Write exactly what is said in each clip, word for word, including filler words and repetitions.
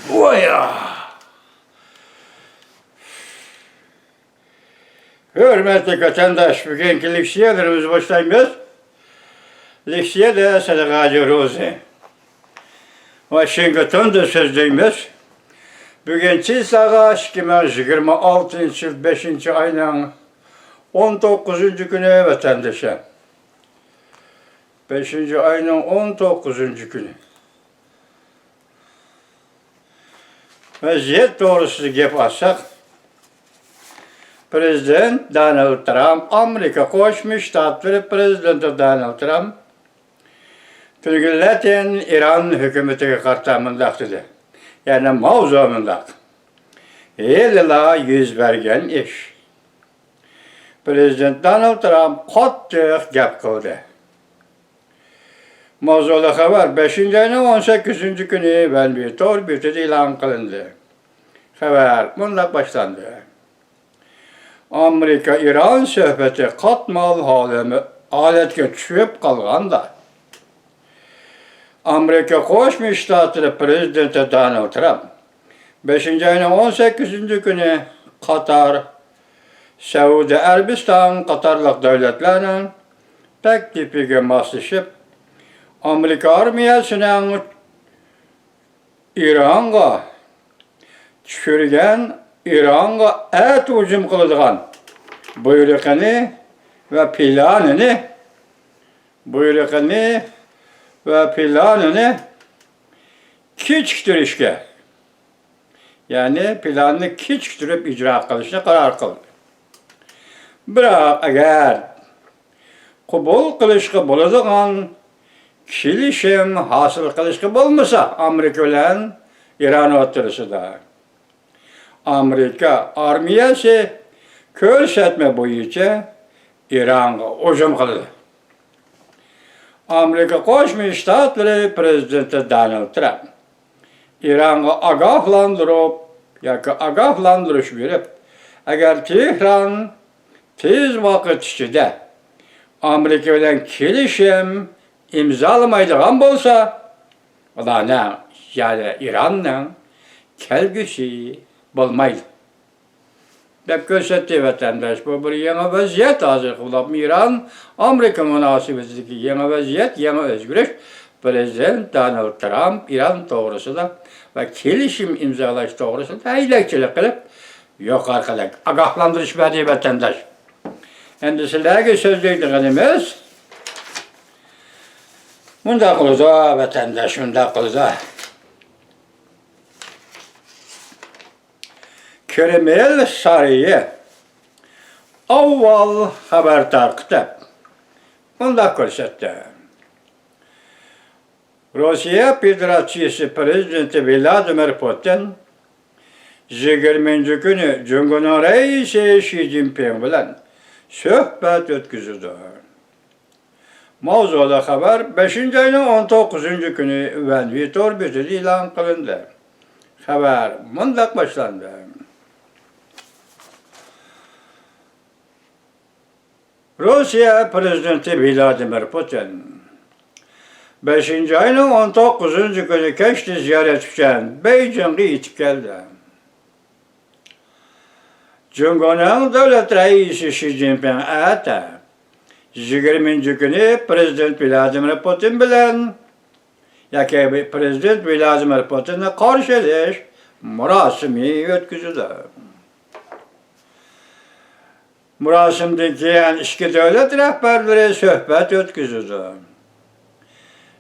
ۋايا! ھۆرمەتلىك ۋەتەنداش، بۈگۈنكى لېكسىيەلىرىمىزنى باشلايمىز. لېكسىيەدە سەدىقە ھاجى روزى. ۋاشىنگتوندا سۆزلەيمىز. بۈگۈن چىسلاغا ئىككى مىڭ يىگىرمە ئالتىنچى يىل بەشىنچى ئاينىڭ ئون توققۇزىنچى كۈنى ۋەتەندىشىم. بەشىنچى ئاينىڭ ئون توققۇزىنچى كۈنى. ۋەزىيەت توغرىسىدا گەپ ئالساق، پرېزىدېنت دونالد ترامپ، ئامېرىكا قوشما شتاتلىرى پرېزىدېنتى دونالد ترامپ تۈنۈگۈنلەتىن ئىران ھۆكۈمىتىگە قارىتا مۇنداق دېدى، يەنى ماۋزۇ مۇنداق، ھېلىلا يۈز بەرگەن ئىش. پرېزىدېنت دونالد ترامپ قاتتىق گەپ قىلدى. ماۋزۇلۇق خەۋەر بەشىنچى ئاينىڭ ئون سەككىزىنچى كۈنى ۋەنۋى تور بېتىدە ئېلان قىلىندى. خەۋەر مۇنداق باشلاندى. ئامېرىكا ئىران سۆھبىتى قاتمال ھالەتكە چۈشۈپ قالغاندا، ئامېرىكا قوشما شتاتلىرى پرېزىدېنتى دونالد ترامپ بەشىنچى ئاينىڭ ئون سەككىزىنچى كۈنى قاتار، سەئۇدى ئەرەبىستان قاتارلىق دۆلەتلەرنىڭ تەكلىپىگە ماسلىشىپ، ئامېرىكا ئارمىيەسىنىڭ ئىرانغا چۈشۈرگەن، ئىرانغا ئەتە ھۇجۇم قىلىدىغان بۇيرۇقىنى ۋە پىلانىنى، بۇيرۇقىنى ۋە پىلانىنى كېچىكتۈرۈشكە، يەنى پىلاننى كېچىكتۈرۈپ ئىجرا قىلىشنى قارار قىلدى. بىراق ئەگەر قوبۇل قىلىشقا بولىدىغان كېلىشىم ھاسىل قىلىشقا بولمىسا، ئامېرىكا بىلەن ئىران ئوتتۇرىسىدا، ئامېرىكا ئارمىيەسى كۆرسەتمە بويىچە ئىرانغا ھۇجۇم قىلىدۇ. ئامېرىكا قوشما شتاتلىرى پرېزىدېنتى دونالد ترامپ ئىرانغا ئاگاھلاندۇرۇپ ياكى ئاگاھلاندۇرۇش بېرىپ، ئەگەر تېھران تېز ۋاقىت ئىچىدە ئامېرىكا بىلەن كېلىشىم ئىمزالىمايدىغان بولسا، ئۇلارنىڭ، يەنى ئىراننىڭ كەلگۈسى بولمايدۇ، دەپ كۆرسەتتى ۋەتەنداش. بۇ بىر يېڭى ۋەزىيەت. ھازىرقى بولۇپمۇ ئىران ئامېرىكا مۇناسىۋىتىدىكى يېڭى ۋەزىيەت، يېڭى ئۆزگىرىش. پرېزىدېنت دونالد ترامپ ئىران توغرىسىدا ۋە كېلىشىم ئىمزالاش توغرىسىدا ھەيدەكچىلىك قىلىپ، يۇقىرىقىدەك ئاگاھلاندۇرۇش بەردى ۋەتەنداش. ئەمدى سىلەرگە سۆزلەيدىغىنىمىز مۇنداق قىلىدۇ، ۋەتەنداش، مۇنداق قىلىدۇ. كرېمل سارىيى ئاۋۋال خەۋەر تارقىتىپ، مۇنداق كۆرسەتتى. روسىيە فېدېراتسىيىسى پرېزىدېنتى ۋلادىمىر پۇتىن يىگىرمىنچى كۈنى جۇڭگونىڭ رەئىسى شى جىنپىڭ بىلەن سۆھبەت ئۆتكۈزىدۇ. ماۋزۇلۇق خەۋەر بەشىنچى ئاينىڭ ئون توققۇزىنچى كۈنى ۋەنۋى تور بېتىدە ئېلان قىلىندى. خەۋەر مۇنداق باشلاندى. روسىيە پرېزىدېنتى ۋلادىمىر پۇتىن بەشىنچى ئاينىڭ ئون توققۇزىنچى كۈنى كەچتە زىيارەت ئۈچۈن بېيجىڭغا يېتىپ كەلدى. جۇڭگونىڭ دۆلەت رەئىسى شى جىنپىڭ ئەتە، يىگىرمىنچى كۈنى پرېزىدېنت ۋلادىمىر پۇتىن بىلەن ياكى پرېزىدېنت ۋلادىمىر پۇتىننى قارشى ئېلىش مۇراسىمى ئۆتكۈزىدۇ. مۇراسىمدىن كېيىن ئىككى دۆلەت رەھبەرلىرى سۆھبەت ئۆتكۈزىدۇ.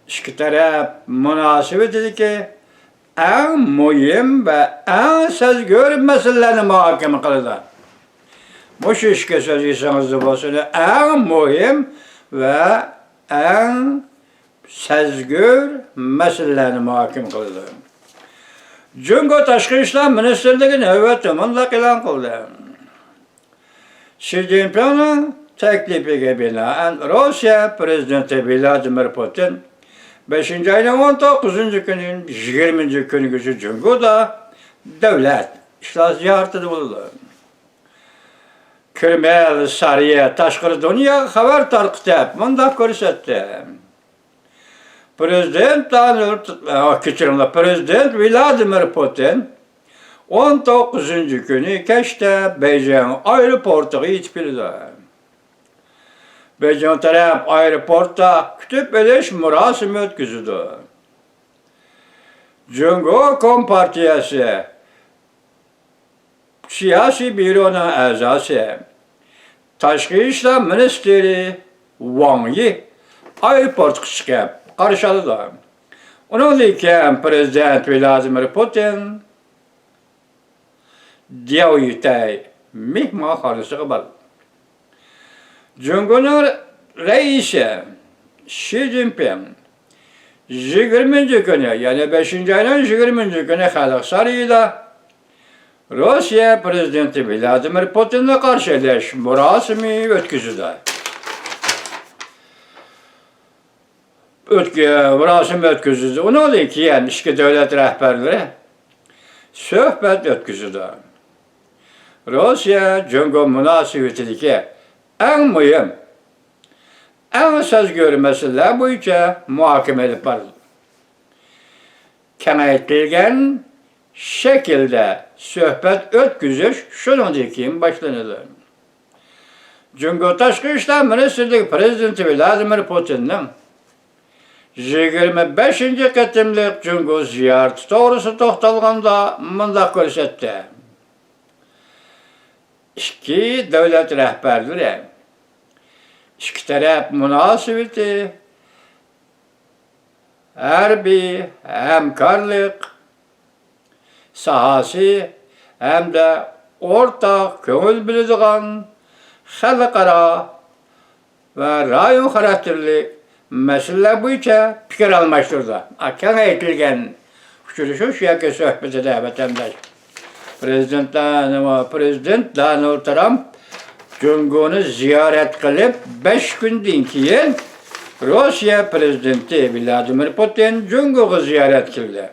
ئىككى تەرەپ مۇناسىۋىتىدىكى ئەڭ مۇھىم ۋە ئەڭ سەزگۈر مەسىلىلەرنى مۇھاكىمە قىلىدۇ. مۇشۇ ئىككى سۆز ئېسىڭىزدە بولسۇن، ئەڭ مۇھىم ۋە ئەڭ سەزگۈر مەسىلىلەرنى مۇھاكىمە قىلىدۇ. جۇڭگو تاشقى ئىشلار مىنىستىرلىكى نۆۋەتتە مۇنداق ئېلان قىلدى. شى جىنپىڭنىڭ تەكلىپىگە بىنائەن، روسىيە پرېزىدېنتى ۋلادىمىر پۇتىن بەشىنچى ئاينىڭ ئون توققۇزىنچى كۈنى يىگىرمىنچى كۈنگىچە جۇڭگودا دۆلەت ئىشلار زىيارىتىدە بولىدۇ. كرېمل سارىيى تاشقىرى دۇنياغا خەۋەر تارقىتىپ مۇنداق كۆرسەتتى. پرېزىدېنت دونالد، ئا، كەچۈرۈڭلار، پرېزىدېنت ۋلادىمىر پۇتىن ئون توققۇزىنچى كۈنى كەچتە بېيجىڭ ئايروپورتىغا يېتىپ كېلىدۇ. بېيجىڭ تەرەپ ئايروپورتتا كۈتۈپ ئېلىش مۇراسىمى ئۆتكۈزىدۇ. جۇڭگو كومپارتىيەسى سىياسىي بيۇرونىڭ ئەزاسى، تاشقى ئىشلار مىنىستىرى ۋاڭ يى ئايروپورتقا چىقىپ قارشى ئالىدۇ. ئۇنىڭدىن كېيىن پرېزىدېنت ۋلادىمىر پۇتىن دياۋيۈتەي مېھمانخانىسىغا بارىدۇ. جۇڭگونىڭ رەئىسى شى جىنپىڭ يىگىرمىنچى كۈنى، يەنى بەشىنچى ئاينىڭ يىگىرمىنچى كۈنى خەلق سارىيىدا روسىيە پرېزىدېنتى ۋلادىمىر پۇتىننى قارشى ئېلىش مۇراسىمى ئۆتكۈزىدۇ. ئۆتكە-، مۇراسىم ئۆتكۈزۈلدى. ئۇنىڭدىن كېيىن ئىككى دۆلەت رەھبەرلىرى سۆھبەت ئۆتكۈزىدۇ. روسىيە جۇڭگو مۇناسىۋىتىدىكى ئەڭ مۇھىم، ئەڭ سەزگۈر مەسىلىلەر بويىچە مۇھاكىمە ئېلىپ بارىدۇ. كېڭەيتىلگەن شەكىلدە سۆھبەت ئۆتكۈزۈش شۇنىڭدىن كېيىن باشلىنىدۇ. جۇڭگو تاشقى ئىشلار مىنىستىرلىكى پرېزىدېنتى ۋلادىمىر پۇتىننىڭ يىگىرمە بەشىنچى قېتىملىق جۇڭگو زىيارىتى توغرىسىدا توختالغاندا مۇنداق كۆرسەتتى: ئىككى دۆلەت رەھبەرلىرى ئىككى تەرەپ مۇناسىۋىتى، ھەربىي ھەمكارلىق ساھەسى ھەمدە ئورتاق كۆڭۈل بۆلىدىغان خەلقئارا ۋە رايون خاراكتېرلىك مەسىلىلەر بويىچە پىكىر ئالماشتۇرىدۇ. ئا، كېڭەيتىلگەن ئۇچرىشىش ياكى سۆھبىتىدە ۋەتەنداش پرېزىدېنت، پرېزىدېنت دونالد ترامپ جۇڭگونى زىيارەت قىلىپ، بەش كۈندىن كېيىن روسىيە پرېزىدېنتى ۋلادىمىر پۇتىن جۇڭگوغا زىيارەت كېلدى.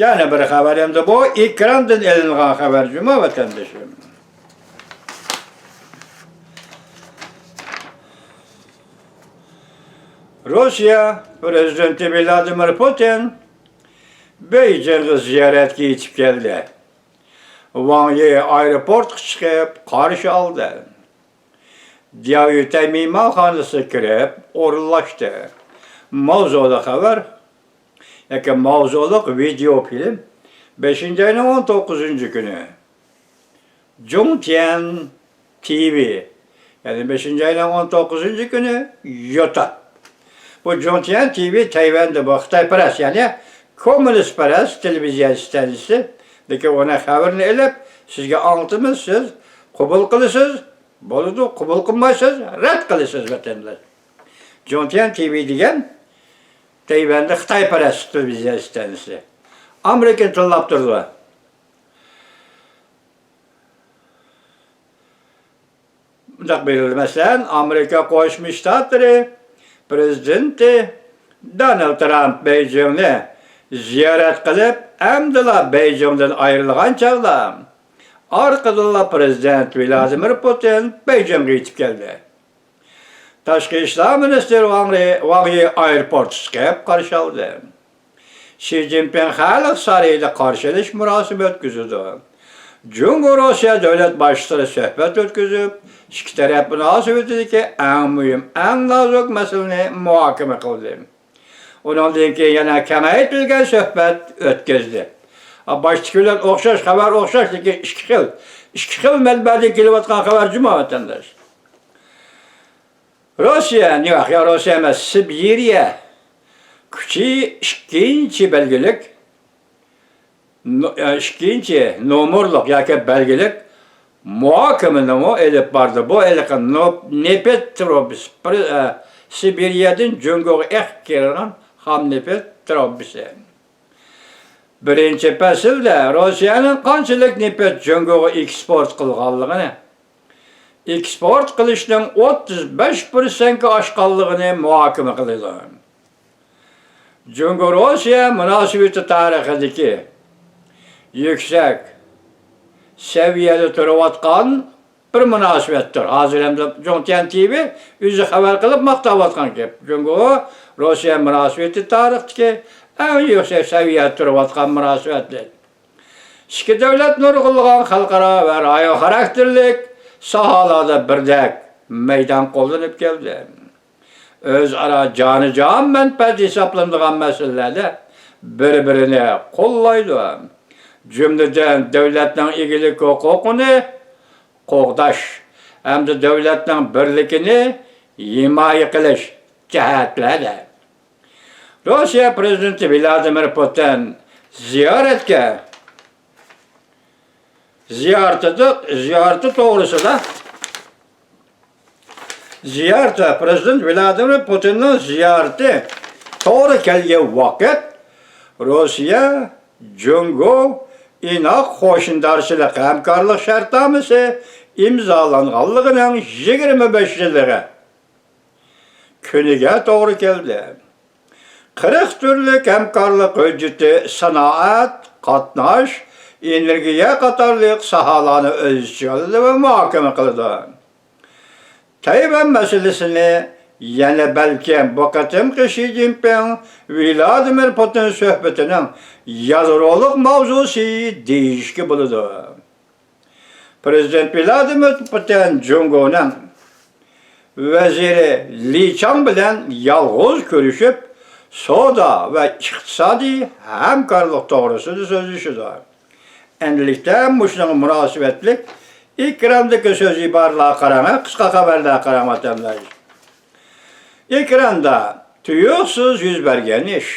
يەنە بىر خەۋەر، ئەمدى بۇ ئېكراندىن ئېلىنغان خەۋەر، جۇما ۋەتەندىشىم. روسىيە پرېزىدېنتى ۋلادىمىر پۇتىن بېيجىڭغا زىيارەتكە يېتىپ كەلدى. ۋاڭ يى ئايروپورتقا چىقىپ قارشى ئالدى. دياۋيۈتەي مېھمانخانىسىغا كىرىپ ئورۇنلاشتى. ماۋزۇلۇق خەۋەر ياكى ماۋزۇلۇق ۋىدېئو فىلىم بەشىنچى ئاينىڭ ئون توققۇزىنچى كۈنى جۇڭتيەن تى ۋى، يەنى بەشىنچى ئاينىڭ ئون توققۇزىنچى كۈنى يوتاب. بۇ جۇڭتيەن تى ۋى تەيۋەندە بۇ خىتايپەرەس، يەنى كوممۇنىستپەرەس تېلېۋىزىيە ئىستانسىسى. لېكىن ئۇنىڭ خەۋىرىنى ئېلىپ، سىزگە ئاڭلىتىمىز، سىز قوبۇل قىلىسىز، بولىدۇ، قوبۇل قىلمايسىز، رەت قىلىسىز، ۋەتەنداش. جۇڭتيەن تى ۋى دېگەن تەيۋەندە خىتايپەرەس تېلېۋىزىيە ئىستانسىسى. ئامېرىكىنى تىللاپ تۇرىدۇ. مۇنداق بىلدۈردى، مەسىلەن، ئامېرىكا قوشما شتاتلىرى پرېزىدېنتى دونالد ترامپ بېيجىڭنى زىيارەت قىلىپ، ئەمدىلا بېيجىڭدىن ئايرىلغان چاغدا، ئارقىدىنلا پرېزىدېنت ۋلادىمىر پۇتىن بېيجىڭغا يېتىپ كەلدى. تاشقى ئىشلار مىنىستىرى ۋاڭ رى، ۋاڭ يى ئايروپورتتا چىقىپ قارشى ئالدى. شى جىنپىڭ خەلق سارىيىدا قارشى ئېلىش مۇراسىمى ئۆتكۈزىدۇ. جۇڭگو روسىيە دۆلەت باشلىقلىرى سۆھبەت ئۆتكۈزۈپ، ئىككى تەرەپ مۇناسىۋىتىدىكى ئەڭ مۇھىم، ئەڭ نازۇك مەسىلىنى مۇھاكىمە قىلدى. ئۇنىڭدىن كېيىن يەنە كېڭەيتىلگەن سۆھبەت ئۆتكۈزدى. باشتىكى بىلەن ئوخشاش، خەۋەر ئوخشاش، لېكىن ئىككى خىل، ئىككى خىل مەنبەدىن كېلىۋاتقان خەۋەر جۇما ۋەتەنداش. روسىيە، ياق، يا روسىيە ئەمەس، سىبىرىيە كۈچى ئىككىنچى بەلگىلىك، نو-، ئىككىنچى نومۇرلۇق ياكى بەلگىلىك مۇھاكىمىنىمۇ ئېلىپ باردى. بۇ ھېلىقى نو-، نېفىت تروبىسى، پرې-، ئە، سىبىرىيەدىن جۇڭگوغا ئېقىپ كىرىدىغان خام نېفىت تروبىسى. بىرىنچى پەسىلدە روسىيەنىڭ قانچىلىك نېفىت جۇڭگوغا ئېكسپورت قىلغانلىقىنى، ئېكسپورت قىلىشنىڭ ئوتتۇز بەش پىرسەنتكە ئاشقانلىقىنى مۇھاكىمە قىلىدۇ. جۇڭگو روسىيە مۇناسىۋىتى تارىخىدىكى يۈكسەك سەۋىيەدە تۇرۇۋاتقان بىر مۇناسىۋەتتۇر. ھازىر ئەمدى جۇڭتيەن تىۋى ئۆزى خەۋەر قىلىپ ماختاۋاتقان گەپ. جۇڭگو روسىيە مۇناسىۋىتى تارىختىكى ئەڭ يۈكسەك سەۋىيەدە تۇرۇۋاتقان مۇناسىۋەتلىك. ئىككى دۆلەت نۇرغۇنلىغان خەلقئارا ۋە رايون خاراكتېرلىك ساھەلەردە بىردەك مەيدان قوللىنىپ كەلدى. ئۆزئارا جانىجان مەنپەئەت ھېسابلىنىدىغان مەسىلىلەردە بىر-بىرىنى قوللايدۇ. جۈملىدىن، دۆلەتنىڭ ئىگىلىك ھوقۇقىنى قوغداش ھەمدە دۆلەتنىڭ بىرلىكىنى ھىمايە قىلىش جەھەتلەردە. روسىيە پىرېزىدېنتى ۋلادىمىر پۇتىن زىيارەتكە، زىيارىتىدە، زىيارىتى توغرىسىدا، زىيارىتى، پىرېزىدېنت ۋلادىمىر پۇتىننىڭ زىيارىتى توغرا كەلگەن ۋاقىت روسىيە، جۇڭگو ئىناق قوشنىدارچىلىق ھەمكارلىق شەرتنامىسى ئىمزالانغانلىقىنىڭ يىگىرمە بەش يىللىقى كۈنىگە توغرا كەلدى. قىرىق تۈرلۈك ھەمكارلىق ھۆججىتى سانائەت، قاتناش، ئېنېرگىيە قاتارلىق ساھەلەرنى ئۆز ئىچىگە ئالىدۇ ۋە مۇھاكىمە قىلىدۇ. تەيۋەن مەسىلىسىنى يەنە بەلكىم بۇ قېتىمقى شى جىنپىڭ ۋلادىمىر پۇتىن سۆھبىتىنىڭ يادرولۇق ماۋزۇسى دېيىشكە بولىدۇ. پىرېزىدېنت ۋلادىمىر پۇتىن جۇڭگونىڭ ۋەزىرى لى چاڭ بىلەن يالغۇز كۆرۈشۈپ، سودا ۋە ئىقتىسادىي ھەمكارلىق توغرىسىدا سۆزلىشىدۇ. ئەمدىلىكتە مۇشۇنىڭغا مۇناسىۋەتلىك ئېكراندىكى سۆز ئىبارىلەرگە قاراڭ، قىسقا خەۋەرلەرگە قاراڭ، ۋەتەنداش. ئېكراندا تۇيۇقسىز يۈز بەرگەن ئىش.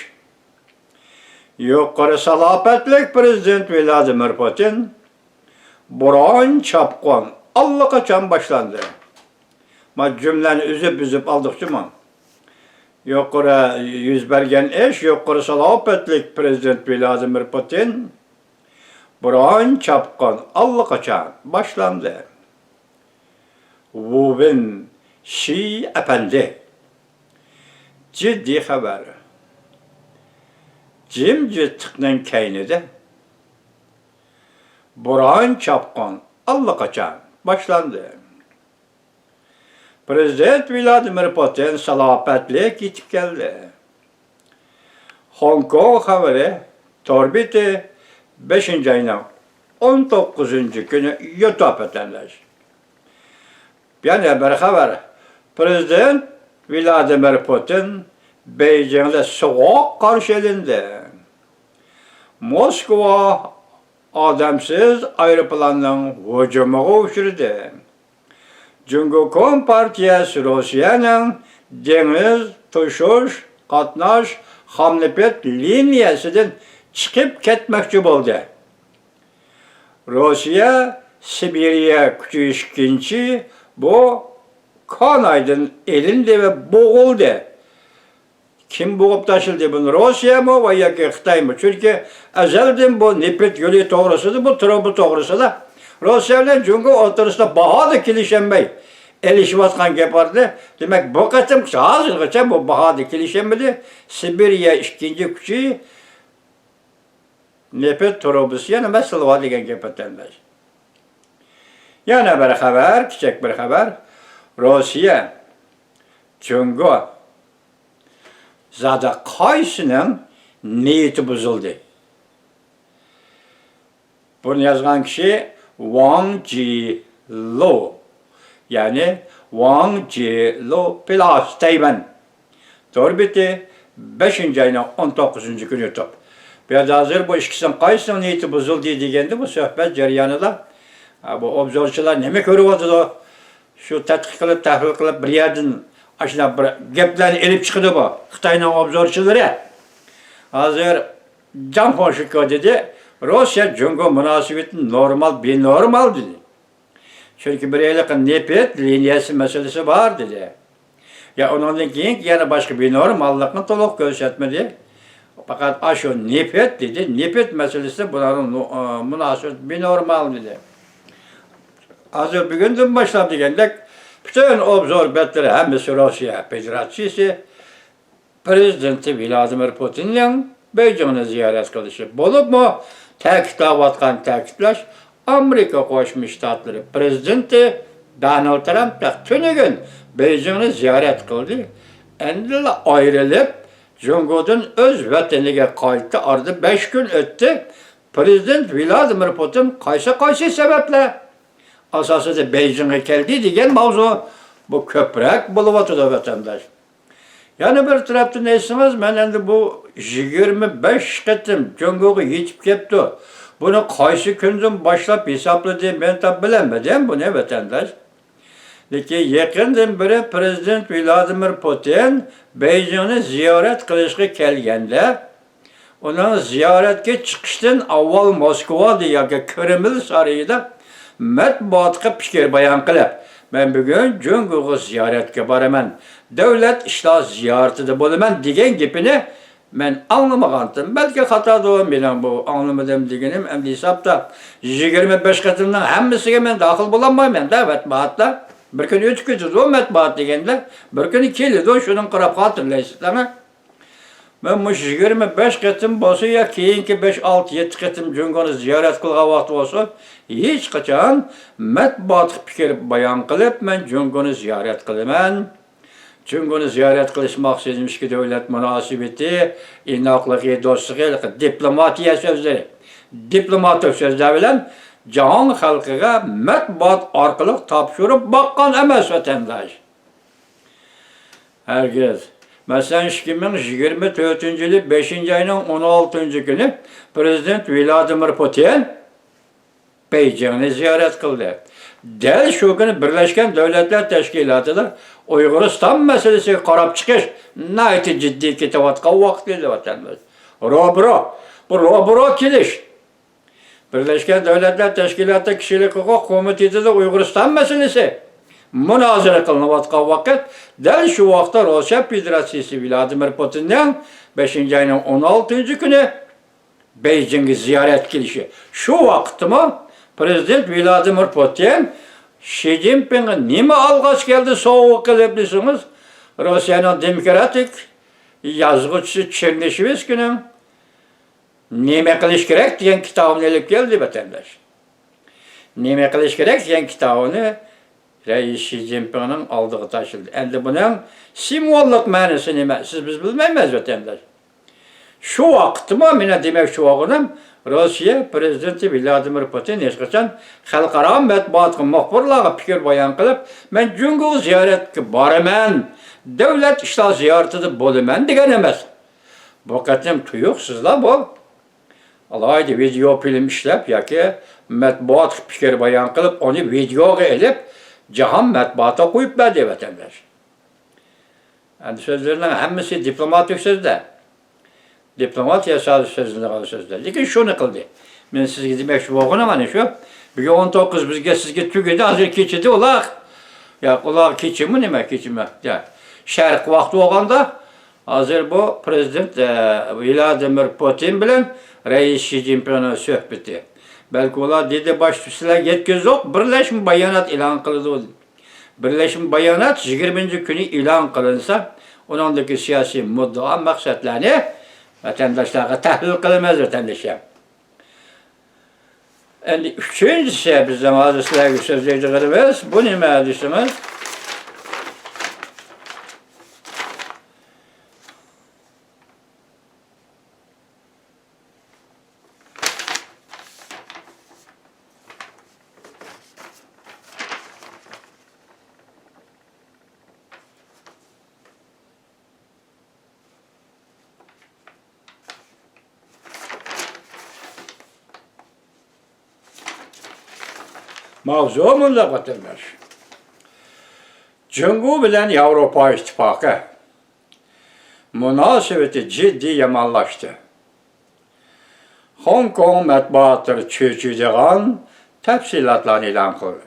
يۇقىرى سالاپەتلىك پىرېزىدېنت ۋلادىمىر پۇتىن بوران چاپقۇن ئاللىقاچان باشلاندى. ما جۈملەنى ئۈزۈپ-ئۈزۈپ ئالدۇقچىمۇ؟ يۇقىرى يۈز بەرگەن ئىش، يۇقىرى سالاپەتلىك پىرېزىدېنت ۋلادىمىر پۇتىن بوران چاپقۇن ئاللىقاچان باشلاندى. ۋۇۋېن شى ئەپەندى، جىددىي خەۋەر. جىمجىتلىقنىڭ كەينىدە بوران چاپقۇن ئاللىقاچان باشلاندى. پىرېزىدېنت ۋلادىمىر پۇتىن سالاپەتلىك يېتىپ كەلدى. خوڭكوڭ خەۋىرى تور بېتى بەشىنچى ئاينىڭ ئون توققۇزىنچى كۈنى يوتاپ ۋەتەنداش. يەنە بىر خەۋەر. پىرېزىدېنت ۋلادىمىر پۇتىن بېيجىڭدا سوغۇق قارشى ئېلىندى. موسكۋا ئادەمسىز ئايروپىلاننىڭ ھۇجۇمىغا ئۇچرىدى. جۇڭگو كومپارتىيەسى روسىيەنىڭ دېڭىز توشۇش، قاتناش، خام نېفىت لىنىيەسىدىن چىقىپ كەتمەكچى بولدى. روسىيە سىبىرىيە كۈچى ئىككىنچى بۇ كانايدىن ئېلىندى ۋە بوغۇلدى. كىم بوغۇپ تاشلىدى بۇنى؟ روسىيەمۇ ۋە ياكى خىتايمۇ؟ چۈنكى ئەزەلدىن بۇ نېفىت يولى توغرىسىدا، بۇ تۇرۇبا توغرىسىدا روسىيە بىلەن جۇڭگو ئوتتۇرىسىدا باھادا كېلىشەلمەي ئېلىشىۋاتقان گەپ بار ئىدى. دېمەك، بۇ قېتىم ھازىرغىچە بۇ باھادا كېلىشەلمىدى. سىبىرىيە ئىككىنچى كۈچى نېفىت تۇرۇبىسى يەنە مەسىلە بار دېگەن گەپ ئەمەس. يەنە بىر خەۋەر، كىچىك بىر خەۋەر. روسىيە، جۇڭگو زادى قايسىنىڭ نىيىتى بۇزۇلدى؟ بۇنى يازغان كىشى ۋاڭ جىلۇ، يەنى ۋاڭ جىلۇ پلاس تەيۋەن تور بېتى بەشىنچى ئاينىڭ ئون توققۇزىنچى كۈنى يوتۇپ. بۇ يەردە ھازىر بۇ ئىككىسىنىڭ قايسىنىڭ نىيىتى بۇزۇلدى دېگەندە، بۇ سۆھبەت جەريانىدا، ھە، بۇ ئوبزورچىلار نېمە كۆرۈۋاتىدۇ؟ شۇ تەتقىق قىلىپ، تەھلىل قىلىپ، بىر يەردىن ئاشۇنداق بىر گەپلەرنى ئېلىپ چىقىدۇ بۇ خىتاينىڭ ئوبزورچىلىرى. ھازىر جاڭ فېڭشىكو دېدى، روسىيە جۇڭگو مۇناسىۋىتى نورمال، بىنورمال دېدى. چۈنكى بىر ھېلىقى نېفىت لىنىيەسى مەسىلىسى بار دېدى. يا ئۇنىڭدىن كېيىنكى يەنە باشقا بىنورماللىقنى تولۇق كۆرسەتمىدى. پەقەت ئاشۇ نېفىت دېدى، نېفىت مەسىلىسى بۇلارنىڭ نو-، ئا، مۇناسىۋىتى بىنورمال دېدى. ھازىر بۈگۈندىن باشلاپ دېگەندەك، پۈتۈن ئوبزور بەتلىرى ھەممىسى روسىيە فېدېراتسىيىسى پىرېزىدېنتى ۋلادىمىر پۇتىننىڭ بېيجىڭنى زىيارەت قىلىشى، بولۇپمۇ تەكىتلەۋاتقان، تەكىتلەش، ئامېرىكا قوشما شتاتلىرى پرېزىدېنتى دونالد ترامپ تېخى تۈنۈگۈن بېيجىڭنى زىيارەت قىلدى. ئەمدىلا ئايرىلىپ، جۇڭگودىن ئۆز ۋەتىنىگە قايتتى. ئارىدا بەش كۈن ئۆتتى. پرېزىدېنت ۋلادىمىر پۇتىن قايسى-قايسى سەۋەبلەر ئاساسىدا بېيجىڭغا كەلدى دېگەن ماۋزۇ، بۇ كۆپرەك بولۇۋاتىدۇ، ۋەتەنداش. يەنە بىر تەرەپتىن ئېيتسىڭىز، مەن ئەمدى بۇ يىگىرمە بەش قېتىم جۇڭگوغا يېتىپ كەپتۇ. بۇنى قايسى كۈندىن باشلاپ ھېسابلىدى، مەن تاپ بىلەلمىدىم بۇنى، ۋەتەنداش. لېكىن يېقىندىن بېرى پرېزىدېنت ۋلادىمىر پۇتىن بېيجىڭنى زىيارەت قىلىشقا كەلگەندە، ئۇنىڭ زىيارەتكە چىقىشتىن ئاۋۋال موسكۋادا ياكى كرېمل سارىيىدا مەتبۇئاتقا پىكىر بايان قىلىپ، مەن بۈگۈن جۇڭگوغا زىيارەتكە بارىمەن، دۆلەت ئىشلار زىيارىتىدە بولىمەن دېگەن گېپىنى مەن ئاڭلىمىغانتىم. بەلكى خاتادۇ، مېنىڭ بۇ ئاڭلىمىدىم دېگىنىم ئەمدى ھېسابتا يىگىرمە بەش قېتىمنىڭ ھەممىسىگە مەن داخىل بولالمايمەن-دە، مەتبۇئاتتا. بىر كۈن ئۆتۈپ كېتىدۇ مەتبۇئات دېگەندە، بىر كۈنى كېلىدۇ، شۇنىڭغا قاراپ خاتىرىلەيسىز دەڭە. مەن مۇشۇ يىگىرمە بەش قېتىم بولسا يا كېيىنكى بەش، ئالتە، يەتتە قېتىم جۇڭگونى زىيارەت قىلغان ۋاقىت بولسۇن، ھېچقاچان مەتبۇئاتقا پىكىر بايان قىلىپ، مەن جۇڭگونى زىيارەت قىلىمەن. جۇڭگونى زىيارەت قىلىش مەقسىتىم ئىككى دۆلەت مۇناسىۋىتى، ئىناقلىقى، دوستلۇقى، دىپلوماتىيە سۆزلىرى، دىپلوماتىك سۆزلەر بىلەن جاھان خەلقىگە مەتبۇئات ئارقىلىق تاپشۇرۇپ باققان ئەمەس، ۋەتەنداش. ھەرگىز. مەسىلەن، ئىككى مىڭ يىگىرمە تۆتىنچى يىلى بەشىنچى ئاينىڭ ئون ئالتىنچى كۈنى پرېزىدېنت ۋلادىمىر پۇتىن بېيجىڭنى زىيارەت قىلدى. دەل شۇ كۈنى بىرلەشكەن دۆلەتلەر تەشكىلاتىدا ئۇيغۇرىستان مەسىلىسىگە قاراپ چىقىش ناھايىتى جىددىي كېتىۋاتقان ۋاقىت ئىدى، ۋەتەنداش. روبىرو، بۇ روبىرو كېلىش. بىرلەشكەن دۆلەتلەر تەشكىلاتى كىشىلىك ھوقۇق كومىتېتىدا ئۇيغۇرىستان مەسىلىسى مۇنازىرە قىلىنىۋاتقان ۋاقىت، دەل شۇ ۋاقىتتا روسىيە فېدېراتسىيىسى ۋلادىمىر پۇتىننىڭ بەشىنچى ئاينىڭ ئون ئالتىنچى كۈنى بېيجىڭغا زىيارەتكە كېلىشى. شۇ ۋاقىتتىمۇ پرېزىدېنت ۋلادىمىر پۇتىن شى جىنپىڭغا نېمە ئالغاچ كەلدى، سوۋغا قىلىپ دېسىڭىز، روسىيەنىڭ دېموكراتىك يازغۇچىسى چېرنىشېۋسكىينىڭ نېمە قىلىش كېرەك دېگەن كىتابىنى ئېلىپ كەلدى، ۋەتەنداش. نېمە قىلىش كېرەك دېگەن كىتابىنى رەئىس شى جىنپىڭنىڭ ئالدىغا تاشلىدى. ئەمدى بۇنىڭ سىمۋوللۇق مەنىسى نېمە؟ سىز، بىز بىلمەيمىز، ۋەتەنداش. شۇ ۋاقىتتىمۇ مېنىڭ دېمەكچى بولغىنىم، روسىيە پرېزىدېنتى ۋلادىمىر پۇتىن ھېچقاچان خەلقئارا مەتبۇئاتقا، مۇخبىرلارغا پىكىر بايان قىلىپ، مەن جۇڭگوغا زىيارەتكە بارىمەن، دۆلەت ئىشلار زىيارىتىدە بولىمەن دېگەن ئەمەس. بۇ قېتىم تۇيۇقسىزلا بۇ ئالاھىدە ۋىدېئو فىلىم ئىشلەپ ياكى مەتبۇئاتقا پىكىر بايان قىلىپ، ئۇنى ۋىدېئوغا ئېلىپ، جاھان مەتبۇئاتىغا قويۇپ بەردى، ۋەتەنداش. ئەمدى سۆزلىرىنىڭ ھەممىسى دىپلوماتىك سۆزلەر. دىپلوماتىيە سادىر سۆزلىنىدىغان سۆزلەر. لېكىن شۇنى قىلدى. مەن سىزگە دېمەكچى بولغىنىم ئەنە شۇ. بۈگۈن ئون توققۇز بىزگە، سىزگە تۈگىدى، ھازىر كېچىدە ئۇلار. ياق، ئۇلار كېچىمۇ نېمە، كېچىمۇ؟ يا، شەرق ۋاقتى بولغاندا، ھازىر بۇ پرېزىدېنت، ئە، ۋلادىمىر پۇتىن بىلەن رەئىس شى جىنپىڭنىڭ سۆھبىتى. بەلكى ئۇلار دېدى، باشتا سىلەرگە يەتكۈزدۇق، بىرلەشمە بايانات ئېلان قىلىدۇ. بىرلەشمە بايانات يىگىرمىنچى كۈنى ئېلان قىلىنسا، ئۇنىڭدىكى سىياسىي مۇددىئا، مەقسەتلەرنى ۋەتەنداشلارغا تەھلىل قىلىمىز، ۋەتەنداشلار. ئەمدى ئۈچىنچىسى، بىزنىڭ ھازىر سىلەرگە سۆزلەيدىغىنىمىز، بۇ نېمە دېسىڭىز، ماۋزۇ مۇنداق، ۋەتەنداش. جۇڭگو بىلەن ياۋروپا ئىتتىپاقى مۇناسىۋىتى جىددىي يامانلاشتى. خوڭكوڭ مەتبۇئاتلىرى چۆچۈيدىغان تەپسىلاتلارنى ئېلان قىلدى.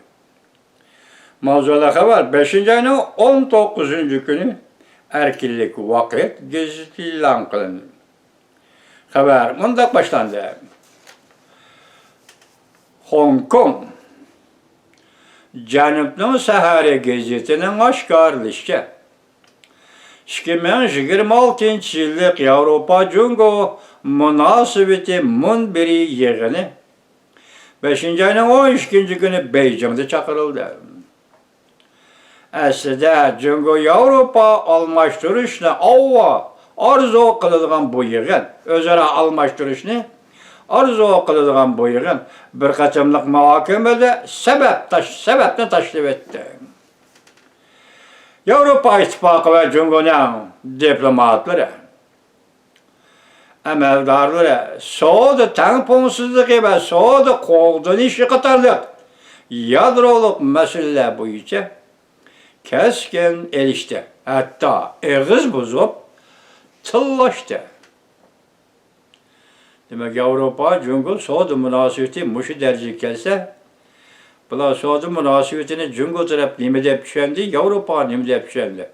ماۋزۇلۇق خەۋەر بەشىنچى ئاينىڭ ئون توققۇزىنچى كۈنى ئەركىنلىك ۋاقىت گېزىتى ئېلان قىلىندى. خەۋەر مۇنداق باشلاندى. خوڭكوڭ. جەنۇبنىڭ سەھەرى گېزىتىنىڭ ئاشكارىلىشىچە، ئىككى مىڭ يىگىرمە ئالتىنچى يىللىق ياۋروپا جۇڭگو مۇناسىۋىتى مۇنبىرى يىغىنى بەشىنچى ئاينىڭ ئون ئىككىنچى كۈنى بېيجىڭدا چاقىرىلدى. ئەسلىدە جۇڭگو ياۋروپا ئالماشتۇرۇشنى ئاۋۋا ئارزۇ قىلىدىغان بۇ يىغىن، ئۆزئارا ئالماشتۇرۇشنى ئارزۇ قىلىدىغان بۇ يىغىن بىر قېتىملىق مۇھاكىمىدە سەۋەب تاش-، سەۋەبنى تاشلىۋەتتى. ياۋروپا ئىتتىپاقى ۋە جۇڭگونىڭ دىپلوماتلىرى، ئەمەلدارلىرى سودا تەڭپۇڭسىزلىقى ۋە سودا قوغدىنىشى قاتارلىق يادرولۇق مەسىلىلەر بويىچە كەسكىن ئېلىشتى، ھەتتا ئېغىز بۇزۇپ تىللاشتى. دېمەك، ياۋروپا جۇڭگو سودا مۇناسىۋىتى مۇشۇ دەرىجىگە كەلسە، بۇلار سودا مۇناسىۋىتىنى جۇڭگو تەرەپ نېمە دەپ چۈشەندى، ياۋروپا نېمە دەپ چۈشەندى؟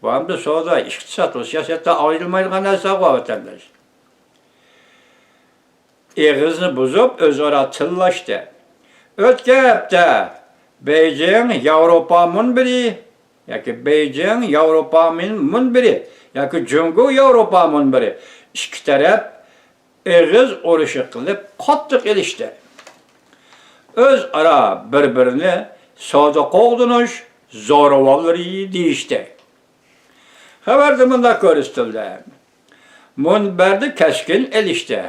بۇ ئەمدى سودا، ئىقتىساد، بۇ سىياسەتتىن ئايرىلمايدىغان نەرسە، ۋاتانداش. ئېغىزنى بۇزۇپ، ئۆزئارا تىللاشتى. ئۆتكەن ھەپتە بېيجىڭ ياۋروپا مۇنبىرى ياكى بېيجىڭ ياۋروپا مۇن-، مۇنبىرى ياكى جۇڭگو ياۋروپا مۇنبىرى ئىككى تەرەپ ئېغىز ئۇرۇشى قىلىپ قاتتىق ئېلىشتى. ئۆزئارا بىر-بىرىنى سودا قوغدىنىش زورىۋاللىرى دېيىشتى. خەۋەردە مۇنداق كۆرسىتىلدى: مۇنبەردە كەسكىن ئېلىشتى.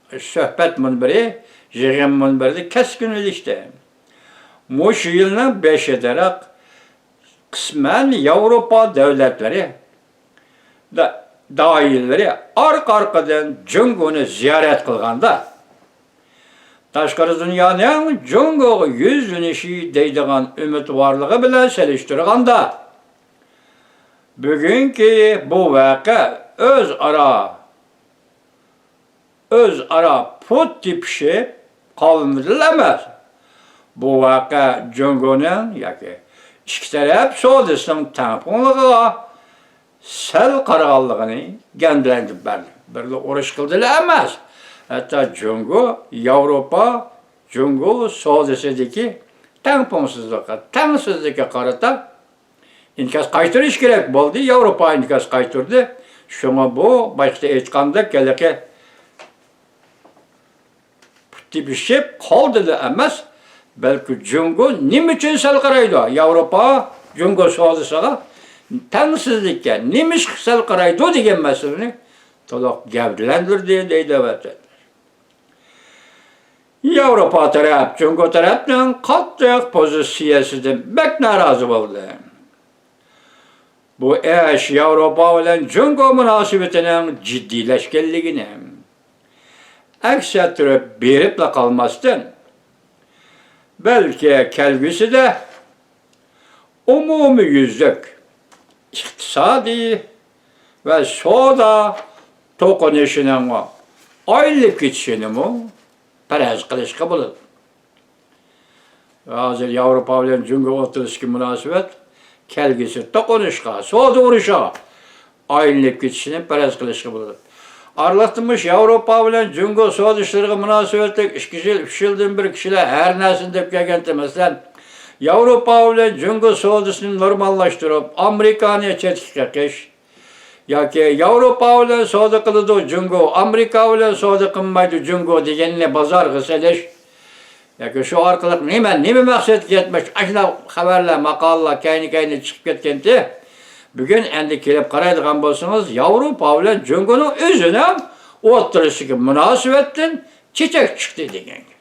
سۆھبەت مۇنبىرى، يىغىن مۇنبىرىدە كەسكىن ئېلىشتى. مۇشۇ يىلنىڭ بېشىدىراق قىسمەن ياۋروپا دۆلەتلىرى دا-، دائىرىلىرى ئارقا-ئارقىدىن جۇڭگونى زىيارەت قىلغاندا، تاشقىرى دۇنيانىڭ جۇڭگوغا يۈزلىنىشى دەيدىغان ئۈمىدۋارلىقى بىلەن سېلىشتۇرغاندا، بۈگۈنكى بۇ ۋەقە ئۆزئارا، ئۆزئارا پۇت تېپىشىپ قالمىدىلا ئەمەس، بۇ ۋەقە جۇڭگونىڭ ياكى ئىككى تەرەپ سودىسىنىڭ تەڭپۇڭلۇقىغا سەل قارىغانلىقىنى گەۋدىلەندۈرۈپ بەردى. بىرلا ئۇرۇش قىلدىلا ئەمەس، ھەتتا جۇڭگو، ياۋروپا، جۇڭگو سودىسىدىكى تەڭپۇڭسىزلىققا، تەڭسىزلىككە قارىتا ئىنكاس قايتۇرۇش كېرەك بولدى. ياۋروپا ئىنكاس قايتۇردى. شۇڭا بۇ، باشتا ئېيتقاندەك، ھېلىقى پۇت تېپىشىپ قالدىلا ئەمەس، بەلكى جۇڭگو نېمە ئۈچۈن سەل قارايدۇ؟ ياۋروپا جۇڭگو سودىسىغا تەڭسىزلىككە نېمىشقا سەل قارايدۇ دېگەن مەسىلىنى تولۇق گەۋدىلەندۈردى، دەيدۇ ۋەتەنداش. ياۋروپا تەرەپ جۇڭگو تەرەپنىڭ قاتتىق پوزىتسىيەسىدىن بەك نارازى بولدى. بۇ ئىش ياۋروپا بىلەن جۇڭگو مۇناسىۋىتىنىڭ جىددىيلەشكەنلىكىنى ئەكس ئەتتۈرۈپ بېرىپلا قالماستىن، بەلكى كەلگۈسىدە ئومۇميۈزلۈك ئىقتىسادىي ۋە سودا توقۇنۇشىنىڭ ئايلىنىپ كېتىشىنىمۇ پەرەز قىلىشقا بولىدۇ. ھازىر ياۋروپا بىلەن جۇڭگو ئوتتۇرىسىدىكى مۇناسىۋەت كەلگۈسى توقۇنۇشقا، سودا ئۇرۇشىغا ئايلىنىپ كېتىشىنى پەرەز قىلىشقا بولىدۇ. ئارىلىقتا مۇشۇ ياۋروپا بىلەن جۇڭگو سودا ئىشلىرىغا مۇناسىۋەتلىك ئىككى يىل، ئۈچ يىلدىن بېرى كىشىلەر ھەر نەرسىنى دەپ كەلگەنتى. مەسىلەن، ياۋروپا بىلەن جۇڭگو سودىسىنى نورماللاشتۇرۇپ، ئامېرىكانى چەتكە قېقىش، ياكى ياۋروپا بىلەن سودا قىلىدۇ جۇڭگو، ئامېرىكا بىلەن سودا قىلمايدۇ جۇڭگو دېگەننى بازارغا سېلىش، ياكى شۇ ئارقىلىق نېمە، نېمە مەقسەتكە يەتمەكچى؟ ئاشۇنداق خەۋەرلەر، ماقالىلەر كەينى-كەينىدىن چىقىپ كەتكەنتى. بۈگۈن ئەمدى كېلىپ قارايدىغان بولسىڭىز، ياۋروپا بىلەن جۇڭگونىڭ ئۆزىنىڭ ئوتتۇرىسىدىكى مۇناسىۋەتتىن چېچەك چىقتى دېگەن گەپ.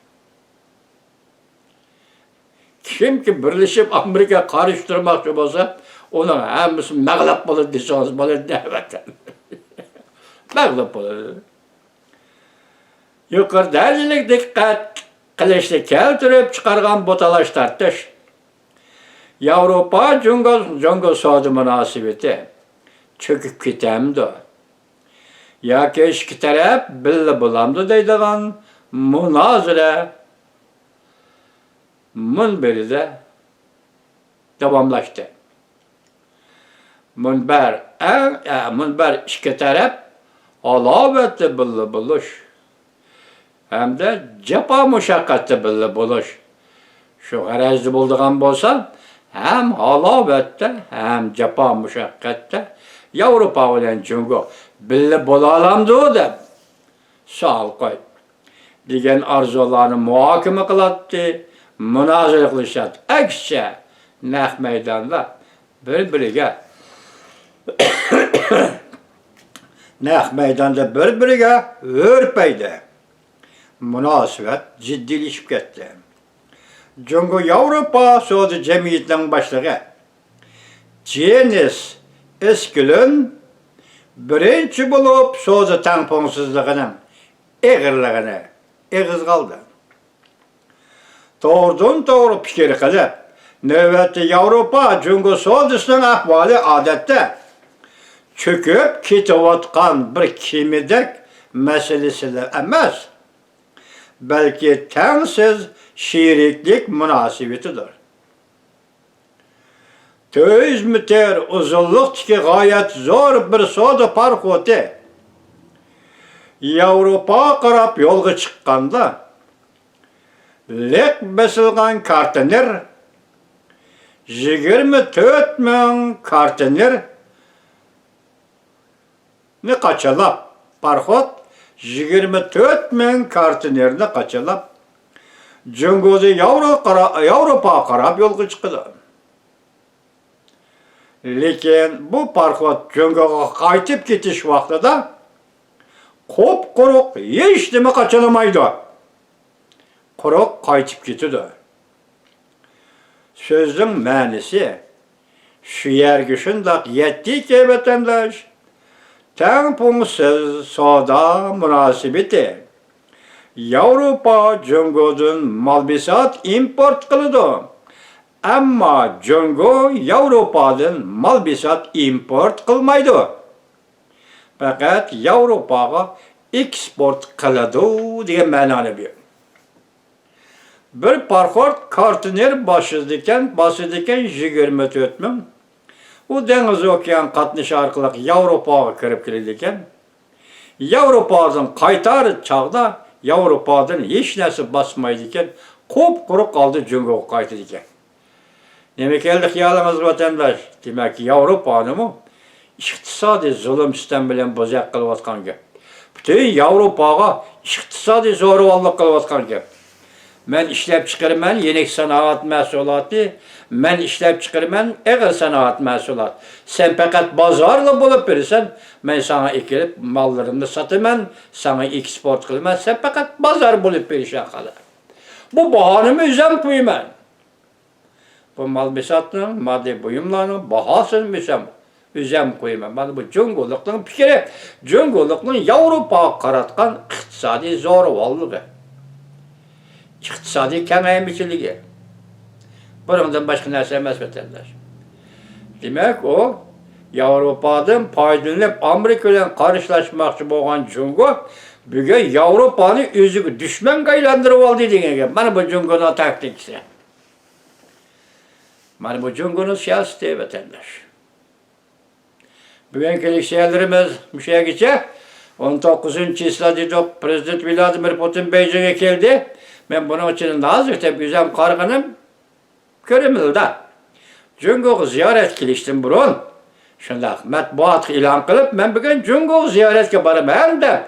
كىمكى بىرلىشىپ ئامېرىكىغا قارشى تۇرماقچى بولسا، ئۇنىڭ ھەممىسى مەغلۇپ بولىدۇ دېسىڭىز بولىدۇ، ھەممىسى مەغلۇپ بولىدۇ. يۇقىرى دەرىجىلىك دىققەت قىلىشنى كەلتۈرۈپ چىقارغان بۇ تالاش-تارتىش ياۋروپا جۇڭگو، جۇڭگو سودا مۇناسىۋىتى چۆكۈپ كېتەمدۇ ياكى ئىككى تەرەپ بىللە بولامدۇ دەيدىغان مۇنازىرە مۇنبىرىدە داۋاملاشتى. مۇنبەر ئەڭ، ئە، مۇنبەر ئىككى تەرەپ ھالاۋەتتە بىللە بولۇش ھەمدە جاپا مۇشەققەتتە بىللە بولۇش شۇ غەرەزدە بولىدىغان بولسا، ھەم ھالاۋەتتە، ھەم جاپا مۇشەققەتتە ياۋروپا بىلەن جۇڭگو بىللە بولالامدۇ دەپ سوئال قوي. دېگەن ئارزۇلارنى مۇھاكىمە قىلاتتى، مۇنازىرە قىلىشاتتى. ئەكسىچە، نەق مەيداندا بىر-بىرىگە، نەق مەيداندا بىر-بىرىگە ھۆرپەيدى. مۇناسىۋەت جىددىيلىشىپ كەتتى. جۇڭگو ياۋروپا سودا جەمئىيىتىنىڭ باشلىقى جېنىس ئېسكلون بىرىنچى بولۇپ سودا تەڭپۇڭسىزلىقىنىڭ ئېغىرلىقىنى ئېغىزغا ئالدى. توغرىدىن توغرا پىكىر قىلىپ، نۆۋەتتە ياۋروپا جۇڭگو سودىسىنىڭ ئەھۋالى ئادەتتە چۆكۈپ كېتىۋاتقان بىر كېمىدەك مەسىلىسىلا ئەمەس، بەلكى تەڭسىز شېرىكلىك مۇناسىۋىتىدۇر. تۆت يۈز مېتىر ئۇزۇنلۇقتىكى غايەت زور بىر سودا پاراخوتى ياۋروپاغا قاراپ يولغا چىققاندا، لىق بېسىلغان كارتېنېر، يىگىرمە تۆت مىڭ كارتېنېر نى قاچىلاپ، پاراخوت يىگىرمە تۆت مىڭ كارتېنېرنى قاچىلاپ، جۇڭگودىن ياۋرو قارا-، ياۋروپاغا قاراپ يولغا چىقىدۇ. لېكىن بۇ پاراخوت جۇڭگوغا قايتىپ كېتىش ۋاقتىدا قۇپقۇرۇق ھېچنېمە قاچىلىمايدۇ. قۇرۇق قايتىپ كېتىدۇ. سۆزنىڭ مەنىسى، شۇ يەرگە شۇنداق يەتتىكى، ۋەتەنداش، تەڭپۇڭسىز سودا مۇناسىۋىتى. ياۋروپا جۇڭگودىن مال بېسات ئىمپورت قىلىدۇ، ئەمما جۇڭگو ياۋروپادىن مال بېسات ئىمپورت قىلمايدۇ. پەقەت ياۋروپاغا ئېكسپورت قىلىدۇ دېگەن مەنانى بېرىدۇ. بىر پاراخوت كارتېنېر باسىدىكەن، باسىدىكەن يىگىرمە تۆت مىڭ. ئۇ دېڭىز ئوكيان قاتنىشى ئارقىلىق ياۋروپاغا كىرىپ كېلىدىكەن. ياۋروپادىن قايتار چاغدا ياۋروپادىن ھېچ نەرسە باسمايدىكەن، قۇپقۇرۇق ھالدا جۇڭگوغا قايتىدىكەن. نېمە كەلدى خىيالىڭىزغا، ۋەتەنداش؟ دېمەك، ياۋروپانىمۇ ئىقتىسادىي زۇلۇم-سىتەم بىلەن بوزەك قىلىۋاتقان گەپ. پۈتۈن ياۋروپاغا ئىقتىسادىي زورىۋاللىق قىلىۋاتقان گەپ. مەن ئىشلەپچىقىرىمەن يېنىك سانائەت مەھسۇلاتى، مەن ئىشلەپچىقىرىمەن ئېغىر سانائەت مەھسۇلات. سەن پەقەت بازارلا بولۇپ بېرىسەن، مەن ساڭا ئەكېلىپ ماللىرىمنى ساتىمەن، ساڭا ئېكسپورت قىلىمەن، سەن پەقەت بازار بولۇپ بېرىشىڭ قالار. بۇ باھانىمۇ ئۆزۈم قويىمەن. بۇ مال بېساتنىڭ، ماددىي بۇيۇملارنىڭ باھاسىنى ئۆزۈم، ئۆزۈم قويىمەن. مانا بۇ جۇڭگولۇقنىڭ پىكرى، جۇڭگولۇقنىڭ ياۋروپاغا قاراتقان ئىقتىسادىي زورىۋاللىقى، ئىقتىسادىي كېڭەيمىچىلىكى. بۇنىڭدىن باشقا نەرسە ئەمەس، ۋەتەنداش. دېمەك، ئۇ ياۋروپادىن پايدىلىنىپ، ئامېرىكا بىلەن قارشىلاشماقچى بولغان جۇڭگو بۈگۈن ياۋروپانى ئۆزىگە دۈشمەنگە ئايلاندۇرۇۋالدى دېگەن گەپ. مانا بۇ جۇڭگونىڭ تاكتىكىسى. مانا بۇ جۇڭگونىڭ سىياسىتى، ۋەتەنداش. بۈگۈنكى لېكسىيەلىرىمىز مۇشۇ يەرگىچە. ئون توققۇزىنچى چىسلا دېدۇق، پىرېزىدېنت ۋلادىمىر پۇتىن بېيجىڭغا كەلدى. مەن بۇنىڭ ئىچىدە نازۇك دەپ ئۆزۈم قارىغىنىم كرېملدا جۇڭگوغا زىيارەتكە كېلىشتىن بۇرۇن شۇنداق مەتبۇئاتقا ئېلان قىلىپ، مەن بۈگۈن جۇڭگوغا زىيارەتكە بارىمەن دەپ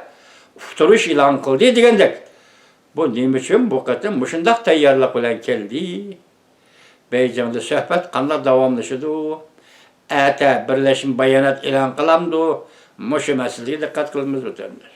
ئۇقتۇرۇش ئېلان قىلدى دېگەندەك. بۇ نېمە ئۈچۈن بۇ قېتىم مۇشۇنداق تەييارلىق بىلەن كەلدى؟ بېيجىڭدا سۆھبەت قانداق داۋاملىشىدۇ؟ ئەتە بىرلەشمە بايانات ئېلان قىلامدۇ؟ مۇشۇ مەسىلىگە دىققەت قىلىمىز، ۋەتەنداش.